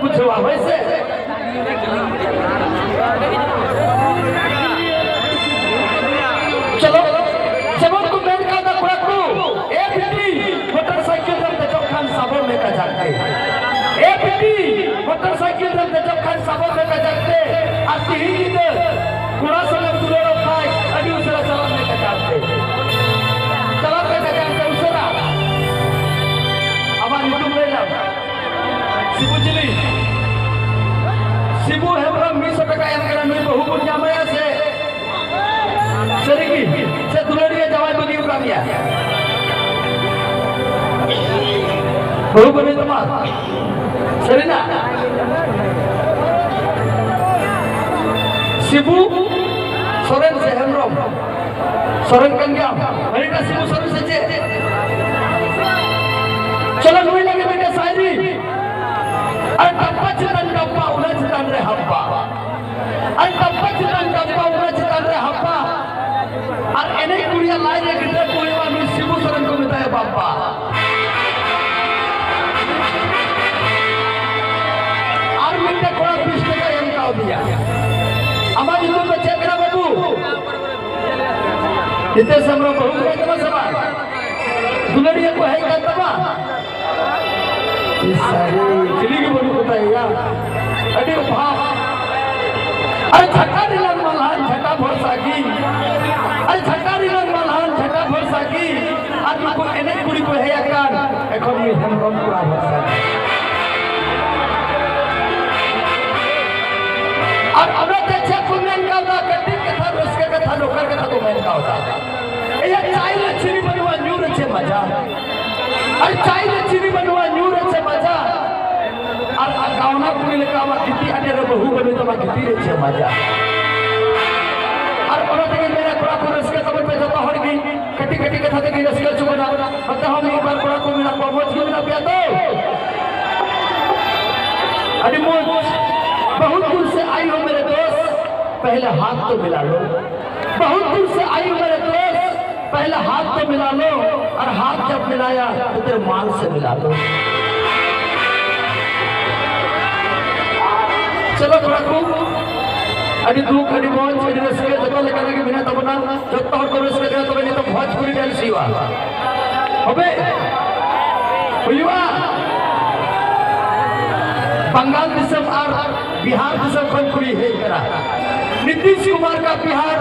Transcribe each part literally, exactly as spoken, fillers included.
ᱵᱩᱡᱷᱟᱹᱣᱟ, ᱦᱳᱭ ᱥᱮ? ᱪᱚᱞᱚ, ᱡᱮᱢᱚᱱ ᱠᱚ ᱢᱮᱱ ᱠᱟᱫᱟ ᱠᱚᱲᱟ ᱠᱚ, "ᱮ ᱵᱤᱴᱤ, ᱢᱚᱴᱚᱨ ᱥᱟᱭᱠᱮᱞ ᱨᱮᱢ ᱫᱮᱡᱚᱜ ᱠᱷᱟᱱ ᱥᱟᱵᱚᱜ ᱢᱮ ᱠᱟᱡᱟᱠ ᱛᱮ᱾ ᱮ ᱵᱤᱴᱤ, ᱢᱚᱴᱚᱨ ᱥᱟᱭᱠᱮᱞ ᱨᱮᱢ ᱫᱮᱡᱚᱜ ᱠᱷᱟᱱ ᱥᱟᱵᱚᱜ ᱢᱮ ᱠᱟᱡᱟᱠ ᱛᱮ᱾" ᱟᱨ ᱛᱤᱦᱤᱧ ᱧᱤᱫᱟᱹ ᱠᱚᱲᱟ ᱥᱟᱞᱟᱜ ᱫᱩᱞᱟᱹᱲᱚᱜ ᱠᱷᱟᱡ ᱟᱹᱰᱤ ᱩᱥᱟᱹᱨᱟ ᱪᱟᱞᱟᱜ ᱢᱮ ᱠᱟᱡᱟᱠ ᱛᱮ᱾ ᱪᱟᱞᱟᱜ ᱢᱮ ᱠᱟᱡᱟᱠ ᱛᱮ ᱩᱥᱟᱹᱨᱟ᱾ ᱟᱢᱟᱜ ᱧᱩᱛᱩᱢ ᱞᱟᱹᱭ ᱞᱟᱢ᱾ ᱥᱤᱵᱩ ᱪᱤᱞᱤ? ᱥᱤᱵᱩ ᱦᱮᱢᱵᱨᱚᱢ ᱢᱤᱫ ᱥᱚ ᱴᱟᱠᱟ ᱮᱢ ᱠᱟᱱᱟ, ᱱᱩᱭ ᱵᱟᱹᱦᱩ ᱵᱚᱱ ᱧᱟᱢᱟᱭᱟ ᱥᱮ? ᱥᱟᱹᱨᱤ ᱜᱮ? ᱥᱮ ᱫᱩᱞᱟᱹᱲᱤᱭᱟᱹ ᱡᱟᱶᱟᱭ ᱵᱟᱹᱜᱤ ᱟᱠᱟᱫ ᱢᱮᱭᱟ? ᱵᱟᱹᱦᱩ ᱵᱟᱹᱱᱩᱭ ᱛᱟᱢᱟ? ᱥᱟᱹᱨᱤᱱᱟᱜ? ᱥᱤᱵᱩ ᱥᱚᱨᱮᱱ ᱥᱮ ᱦᱮᱢᱵᱨᱚᱢ? ᱥᱚᱨᱮᱱ ᱠᱟᱱ ᱜᱮᱭᱟᱢ? ᱦᱟᱹᱱᱤᱴᱟᱜ ᱥᱤᱵᱩ ᱥᱚᱨᱮᱱ ᱥᱮ ᱪᱮᱫ? ᱪᱚᱞᱚ ᱱᱩᱭ ᱞᱟᱹᱜᱤᱫ ᱢᱤᱫᱴᱮᱱ ᱥᱟᱭᱨᱤ᱾ ᱟᱨ ᱴᱟᱯᱯᱟ ᱪᱮᱛᱟᱱ ᱴᱟᱯᱯᱟ, ᱚᱱᱟ ᱪᱮᱛᱟᱱ ᱨᱮ ᱦᱟᱯᱯᱟ᱾ ᱟᱨ ᱴᱟᱯᱯᱟ ᱪᱮᱛᱟᱱ ᱴᱟᱯᱯᱟ, ᱚᱱᱟ ᱪᱮᱛᱟᱱ ᱨᱮ ᱦᱟᱯᱯᱟ᱾ ᱟᱨ ᱮᱱᱮᱡ ᱠᱩᱲᱤᱭᱟᱜ ᱞᱟᱡ ᱨᱮ ᱜᱤᱫᱽᱨᱟᱹ ᱠᱚ ᱦᱩᱭᱩᱜᱼᱟ, ᱱᱩᱭ ᱥᱤᱵᱩ ᱥᱚᱨᱮᱱ ᱠᱚ ᱢᱮᱛᱟᱭᱟ ᱵᱟᱯᱯᱟ᱾ ᱟᱨ ᱢᱤᱫᱴᱮᱱ ᱠᱚᱲᱟ ᱵᱤᱥ ᱴᱟᱠᱟᱭ ᱮᱢ ᱠᱟᱣᱫᱤᱧᱟ᱾ ᱟᱢᱟᱜ ᱧᱩᱛᱩᱢ ᱫᱚ ᱪᱮᱫ ᱠᱟᱱᱟ ᱵᱟᱹᱵᱩ? ᱦᱤᱛᱮᱥ ᱦᱮᱢᱵᱨᱚᱢ ᱵᱟᱹᱦᱩ ᱠᱚ ᱦᱮᱡ ᱠᱟᱱᱟ ᱥᱮ ᱵᱟᱝ? ᱫᱩᱞᱟᱹᱲᱤᱭᱟᱹ ᱠᱚ ᱦᱮᱡ ᱠᱟᱱ ᱛᱟᱢᱟ? ᱤᱥ ᱥᱟᱹᱨᱤ, ᱪᱤᱞᱤ ᱜᱮ ᱵᱟᱹᱱᱩᱜ ᱠᱚᱛᱟᱭᱟ᱾ ᱟᱹᱰᱤ ᱚᱵᱷᱟᱵ᱾ ᱟᱨ ᱡᱷᱟᱴᱟ ᱨᱮᱱᱟᱜ ᱢᱟᱞᱦᱟᱱ ᱡᱷᱟᱴᱟ ᱵᱷᱚᱨᱥᱟ ᱜᱮ᱾ ᱟᱨ ᱡᱷᱟᱴᱟ ᱨᱮᱱᱟᱜ ᱢᱟᱞᱦᱟᱱ ᱡᱷᱟᱴᱟ ᱵᱷᱚᱨᱥᱟ ᱜᱮ᱾ ᱟᱨ ᱱᱩᱠᱩ ᱮᱱᱮᱡ ᱠᱩᱲᱤ ᱠᱚ ᱦᱮᱡ ᱟᱠᱟᱱ, ᱮᱠᱷᱚᱱ ᱱᱩᱭ ᱦᱮᱢᱵᱨᱚᱢ ᱠᱚᱲᱟ ᱵᱷᱚᱨᱥᱟ ᱜᱮ᱾ ᱟᱨ ᱚᱱᱟᱛᱮ ᱪᱮᱫ ᱠᱚ ᱢᱮᱱ ᱠᱟᱣᱫᱟ, ᱠᱟᱹᱴᱤᱡ ᱠᱟᱛᱷᱟ, ᱨᱟᱹᱥᱠᱟᱹ ᱠᱟᱛᱷᱟ, ᱱᱚᱝᱠᱟ ᱠᱟᱛᱷᱟ ᱠᱚ ᱢᱮᱱ ᱠᱟᱣᱫᱟ, ᱮᱭᱟ ᱪᱟᱭ ᱨᱮ ᱪᱤᱱᱤ ᱵᱟᱹᱱᱩᱜᱼᱟ, ᱧᱩ ᱨᱮ ᱪᱮᱫ ᱢᱟᱡᱟ? ᱟᱨ ᱪᱟᱭ ᱨᱮ ᱪᱤᱱᱤ ᱵᱟᱹᱱᱩᱜᱼᱟ, ᱧᱩ ᱨᱮ ᱪᱮᱫ ᱢᱟᱡᱟ? ᱟᱨ, ᱟᱨ ᱜᱟᱣᱱᱟ ᱠᱩᱲᱤ ᱞᱮᱠᱟ ᱟᱢᱟᱜ ᱜᱤᱛᱤᱡ ᱟᱰᱮ ᱨᱮ ᱵᱟᱹᱦᱩ ᱵᱟᱹᱱᱩᱭ ᱛᱟᱢᱟ, ᱜᱤᱛᱤᱡ ᱨᱮ ᱪᱮᱫ ᱢᱟᱡᱟ? ᱟᱨ ᱚᱱᱟ ᱛᱮᱜᱮ ᱢᱮᱱᱟ, ᱠᱚᱲᱟ ᱠᱚ ᱨᱟᱹᱥᱠᱟᱹ ᱛᱟᱵᱚᱱ ᱯᱮ ᱡᱚᱛᱚ ᱦᱚᱲ ᱜᱮ, ᱠᱟᱹᱴᱤᱡ ᱠᱟᱹᱴᱤᱡ ᱠᱟᱛᱷᱟ ᱛᱮᱜᱮ ᱨᱟᱹᱥᱠᱟᱹ ᱦᱚᱪᱚ ᱵᱚᱱᱟ᱾ ᱱᱚᱛᱮ ᱦᱚᱸ ᱢᱤᱫ ᱵᱟᱨ ᱠᱚᱲᱟ ᱠᱚ ᱢᱮᱱᱟᱜ ᱠᱚᱣᱟ, ᱢᱚᱡᱽ ᱜᱮ ᱢᱮᱱᱟᱜ ᱯᱮᱭᱟ ᱛᱚ? ᱟᱹᱰᱤ ᱢᱚᱡᱽ᱾ बहुत दूर से आई हो मेरे दोस्त, पहले हाथ तो मिला लो। बहुत दूर से आई हो मेरे दोस्त, पहले हाथ तो मिला लो, और हाथ जब मिलाया तो तेरे माल से मिला लो। ᱪᱚᱞᱚ ᱠᱚᱲᱟ ᱠᱚ, ᱟᱹᱰᱤ ᱫᱩᱠ, ᱟᱹᱰᱤ ᱢᱚᱡᱽ, ᱟᱹᱰᱤ ᱨᱟᱹᱥᱠᱟᱹ, ᱡᱚᱛᱚ ᱞᱮᱠᱟ ᱨᱮᱜᱮ ᱢᱮᱱᱟᱜ ᱛᱟᱵᱚᱱᱟ᱾ ᱡᱚᱛᱚ ᱦᱚᱲ ᱠᱚ ᱨᱟᱹᱥᱠᱟᱹ ᱠᱟᱱᱟ, ᱛᱚᱵᱮ ᱱᱤᱛᱚᱜ ᱵᱷᱚᱡᱽᱯᱩᱨᱤ dance ᱦᱩᱭᱩᱜᱼᱟ᱾ ᱦᱚᱵᱮ? ᱦᱩᱭᱩᱜᱼᱟ? ᱵᱟᱝᱜᱟᱞ ᱫᱤᱥᱚᱢ ᱟᱨ ᱵᱤᱦᱟᱨ ᱫᱤᱥᱚᱢ ᱠᱷᱚᱱ ᱠᱩᱲᱤ ᱦᱮᱡ ᱠᱟᱱᱟ᱾ ᱱᱤᱛᱤᱥ ᱠᱩᱢᱟᱨ ᱠᱟ ᱵᱤᱦᱟᱨ,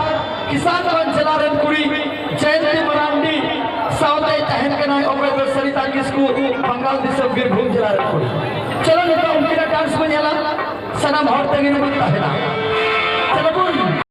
ᱠᱤᱥᱟᱱᱜᱚᱸᱡᱽ ᱡᱮᱞᱟ ᱨᱮᱱ ᱠᱩᱲᱤ ᱡᱚᱭᱚᱱᱛᱤ ᱢᱟᱨᱟᱱᱰᱤ ᱥᱟᱶᱛᱮ ᱛᱟᱦᱮᱱ ᱠᱟᱱᱟᱭ, ᱚᱠᱚᱭ ᱫᱚ ᱥᱟᱨᱤᱛᱟ ᱠᱤᱥᱠᱩ, ᱵᱟᱝᱜᱟᱞ ᱫᱤᱥᱚᱢ ᱵᱤᱨᱵᱷᱩᱢ ᱡᱮᱞᱟ ᱨᱮᱱ ᱠᱩᱲᱤ᱾ ᱪᱚᱞᱚ ᱱᱤᱛᱚᱜ ᱩᱱᱠᱤᱱᱟᱜ dance ᱵᱚᱱ ᱧᱮᱞᱟ᱾ ᱥᱟᱱᱟᱢ ᱦᱚᱲ ᱛᱟᱺᱜᱤ ᱨᱮᱵᱚᱱ ᱛᱟᱦᱮᱱᱟ᱾